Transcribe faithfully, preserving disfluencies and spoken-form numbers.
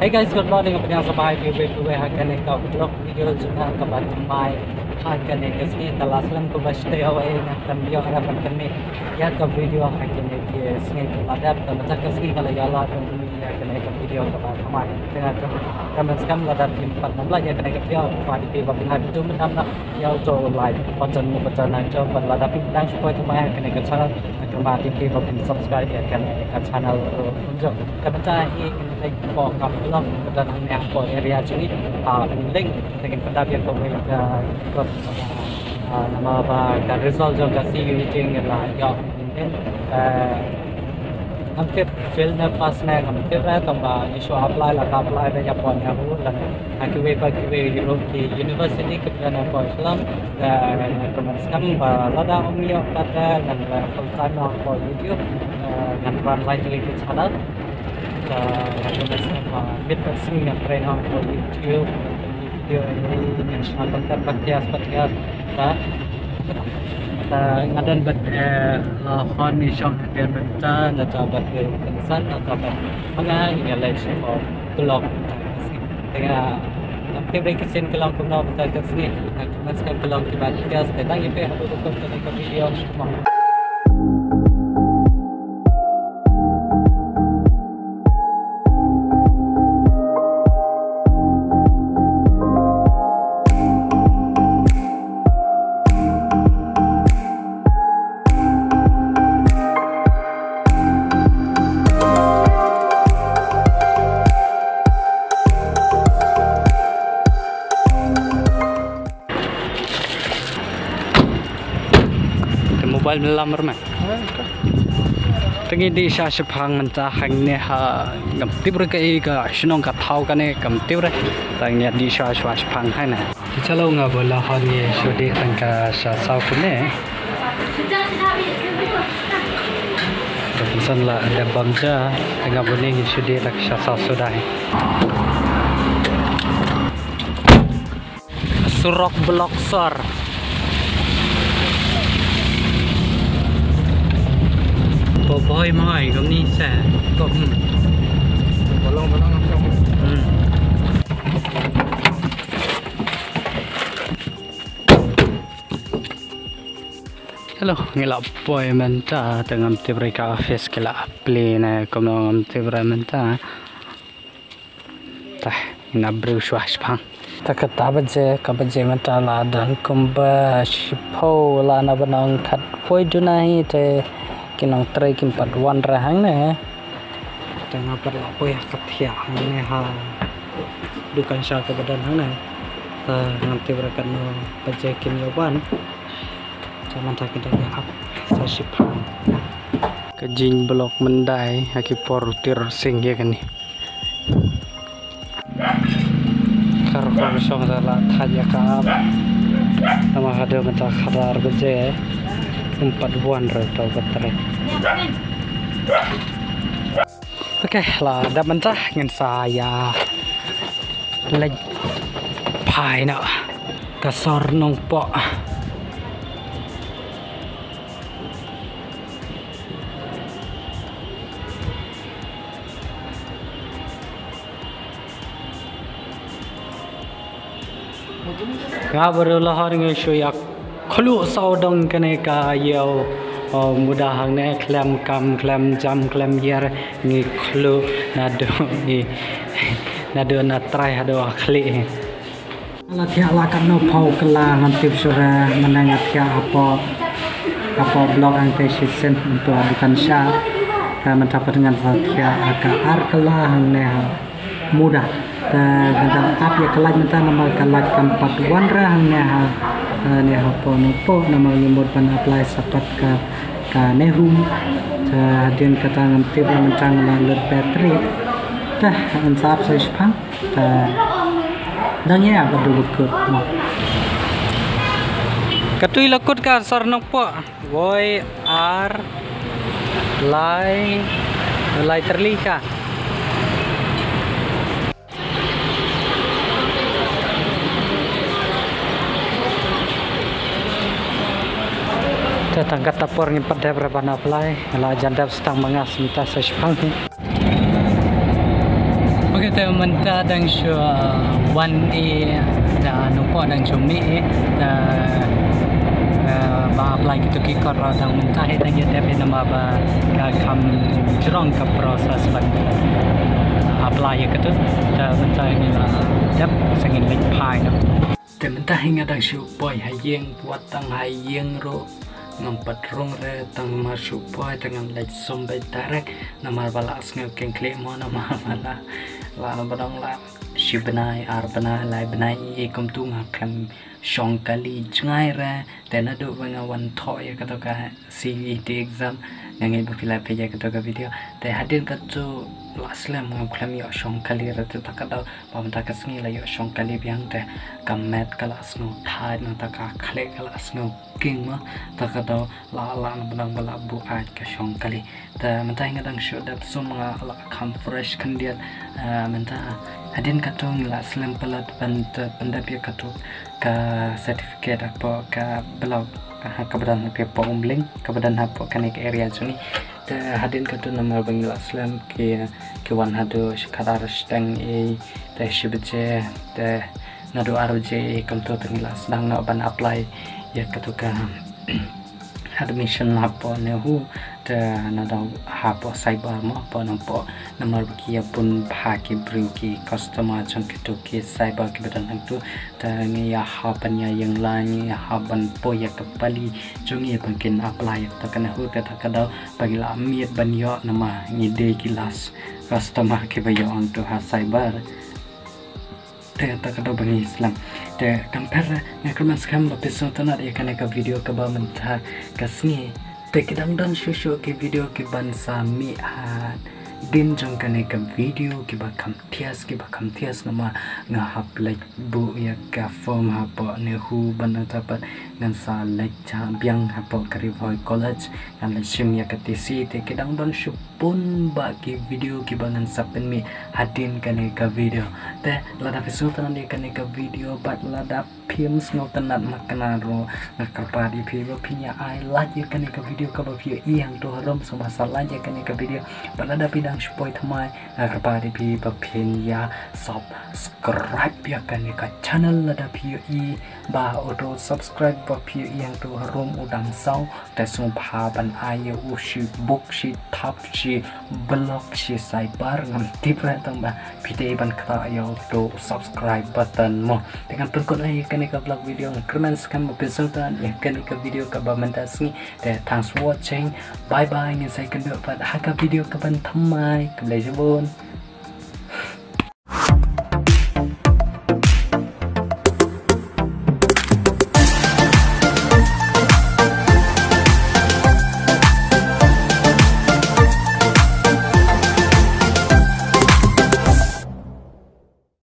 Hey guys, good morning. Pdiang sngewbha ïa phi uwei pa uwei ha kane ka vlog video jong nga kaba thymmai ha kane ka sngi. Te la slem kumba shi taïew eh nga khlem ïoh ruh ban pynmih ïa ka video ha kane ka sngi kaba la dep. Te mynta ka sngi nga la ïoh lad ban pynmih ïa kane ka video kaba thymmai. Te nga kyrmen skhem lada phim pat nym like ïa kane ka video, phi ba phin ai video mynta na ïa u to like button, button na jong, bad lada phi dang shu poi thymmai ha kane ka channel, nga kyrmen ïa phi ba phin subscribe ïa kane ka channel ruh. Jong ka mynta hi ngi leit hapoh ka Pylong, ka dang nang hapoh area jong ngi. Ah, ngi leit, te ngin pyndap ïa kawei ka, ka, ah, namar ba ka result jong ka C U E jong ngi la ïoh mynnin. Eh, ngam tip fail ne pass ne ngam tip eh, tangba ngi shu apply la ka apply beit hapoh NEHU lane ha kiwei pa kiwei ruh ki university kiba don hapoh Shillong. Eh, ngan kyrmen skhem ba lada ym ïoh pat eh ngan leh full time hapoh YouTube. Eh, ngan run lai jong ngi ki channel. Te ngan kyrmen skhem ba mynta ka sngi ngan trei noh hapoh YouTube, ngan pynmih video, eh, ngan shna content podcast, podcast. Te, te nga don bad, eh, la hon ngi shong ha ka mynta, nangta bad, eh, Kynsan, nangta bad ma nga ngi leit sha ka vlog. Te nga, ngam tip re ki sien ka long kumno mynta ka sngi. Nga kyrmen skhem ka long kiba details, te tang ïa phi haduh ba kum kane ka video. Te mobile me lam rma. Te ngi dih sha shipang mynta hangne ha, ngam tip re kaei ka shnong ka thaw kane, ngam tip re. Te ngi dih sha sha shipang hangne. Te chalo nga ba la hon ngi shu dih tang ka sha saw kane. Te pynsan la dep bam ja, te nga ba ngi shu dih tang ka sha saw suda hi. Surok Block Sor. Boboi mai kami sa. Kok. Balong balong. Hmm. Hello, ngi la poi mynta, te ngam tip re ka office ki la plie ne kumno ngam tip re mynta. Tah, ngi na briew shuwa shipang. Te kata baje, ka baje mynta la don kumba shiphew la na ba nang khatwei duna hi te ki nongtrei kim pat wan re hangne. Te nga pat la poi ha ka thiah hangne ha dukan sha kaba don hangne. Te ngam tip re katno baje kin ïa wan. Te mynta ki dang ïa ap sa shipang. Ka jingblock myndai ha ki por u Tir Sing ïa kane. Ka rukom shong da la thait ïa ka ap. Namar haduh mynta khatar baje ym pat wan re uta u ka trei. Ok, la dep mynta ngin sa ïa leit phai noh ka sor Nongpoh. Nga bad u Lahor ngi shu ïa khluh sawdong kane ka ïew, o, muda hangne khlem kam khlem jam khlem ïer ngi khluh naduh ngi naduh na trai haduh ha khlieh. La thiah la katno phew kylla ngam tip shuh re, mynne nga thiah hapoh, hapoh block hangtei shisien, mynta dukan sha. Te mynta pat ngan sa thiah ha ka ar kylla hangne ha muda. Te ngan dang ap ïa ka light mynta namar ka light kam pat wan re hangne ha, eh, ne hapoh Nongpoh namar ngi mut ban apply sa pat ka, ka NEHU. Te hadien kata ngam tip re mynta ngan lut battery. Te ngan sa ap sa shipang. Te dang ïa ba dei kut mo. Katno la kut ka sor Nongpoh. Woi, ar, lai, lai tylli ka. Te tang kata por ngim pat dep re ban apply, la jan dep sa tang ma nga, mynta sa shipang hi. Ok, Te mynta dang shu, uh, wan i da nongpoh dang shu mih i da, uh, ba apply kito ki kot ruh dang mynta hi dang ïa dep i namar ba ka kham jrong ka process ban, uh, apply ïa kito. Te mynta ngi la dep sa ngin leit phai noh. Te mynta hi nga dang shu poi ha ïing, wat tang ha ïing ruh ngam pat rung re, tang namar shu poi te ngam leit sum beit direct namar ba la sngew keng khlieh mo namar ba la, la na ba dang la shi bnai, ar bnai, lai bnai i kumtu nga khlem shong kali jngai re. Te naduh ba nga wan thoh ïa kato ka C U E T exam, nga ngeit ba phi la peit ïa kato ka video. Te hadien kato la slem ngam khlem ïoh shong kali re, te ta ka daw ba mynta ka sngi la ïoh shong kali biang te ka met ka la sngew thait, nangta ka khlieh ka la sngew king mo, ta ka daw la, la na ba dang ba la buaid ka shong kali. Te mynta hi nga dang shu dep sum, nga la kham fresh khyndiat, eh, mynta. Hadien kato ngi la slem palat ban te pyndep ïa kato ka certificate hapoh ka block, ha kaba don hapoh Umling, kaba don hapoh kane ka area jong ngi. Te hadien kato namar ba ngi la slem ki, ki wan haduh shi khatar shiteng i, te shi baje, te naduh ar baje i kumto te ngi la sdang noh ban apply ïa kato ka admission hapoh NEHU, te naduh hapoh cyber mo, hapoh Nongpoh, namar ba ki ïa pun bha ki briew ki customer jong kito ki cyber kiba don hangto. Te ngi ïa hap ban ïa ïeng line, ngi ïa hap ban poi ïa ka pali jong ngi ba kin apply ïa kato ka NEHU, te ta ka daw ba ngi la miet ban ïoh namar ngi dei ki last customer kiba ïoh hangto ha cyber. Te ta ka daw ba ngi slem. Te kam pher, nga kyrmen skhem ba phi sngewtynnat ïa kane ka video kaba mynta ka sngi. Te ki dang don shuh shuh ki video kiban sa mih hadien jong kane ka video kiba kham thias, kiba kham thias namar nga hap leit buh ïa ka form hapoh NEHU, ban nangta pat ngan sa leit jah biang hapoh ka Ri Bhoi College, ngan leit shim ïa ka T C. Te ki dang don shuh bun bah ki video kiba ngan sa pynmih hadien kane ka video. Te lada phi sngewtynnat ïa kane ka video bad lada phim sngewtynnat ma kane ruh, nga kyrpad ïa phi ba phin ïa ai like ïa kane ka video kaba phi ïohi hangto harum, sngewbha sa like ïa kane ka video. Bad lada phi dang shu poi thymmai, nga kyrpad ïa phi ba phin ïa subscribe ïa kane ka channel lada phi ïohi ba uto u subscribe ba phi ïohi hangto harum u dang saw. Te sngewbha ban ai ïa u shi buk, shi thap, shi block, shi cyber, ngam tip re, tang ba phi dei ban kta ïa uto u subscribe button mo. Te ngan pynkut ïa kane ka vlog video, nga kyrmen skhem ba phin sngewtynnat ïa kane ka video kaba mynta sngi. Te thanks for watching. Bye bye, ngin sa ïakynduh pat ha ka video kaban thymmai. Khublei shibun.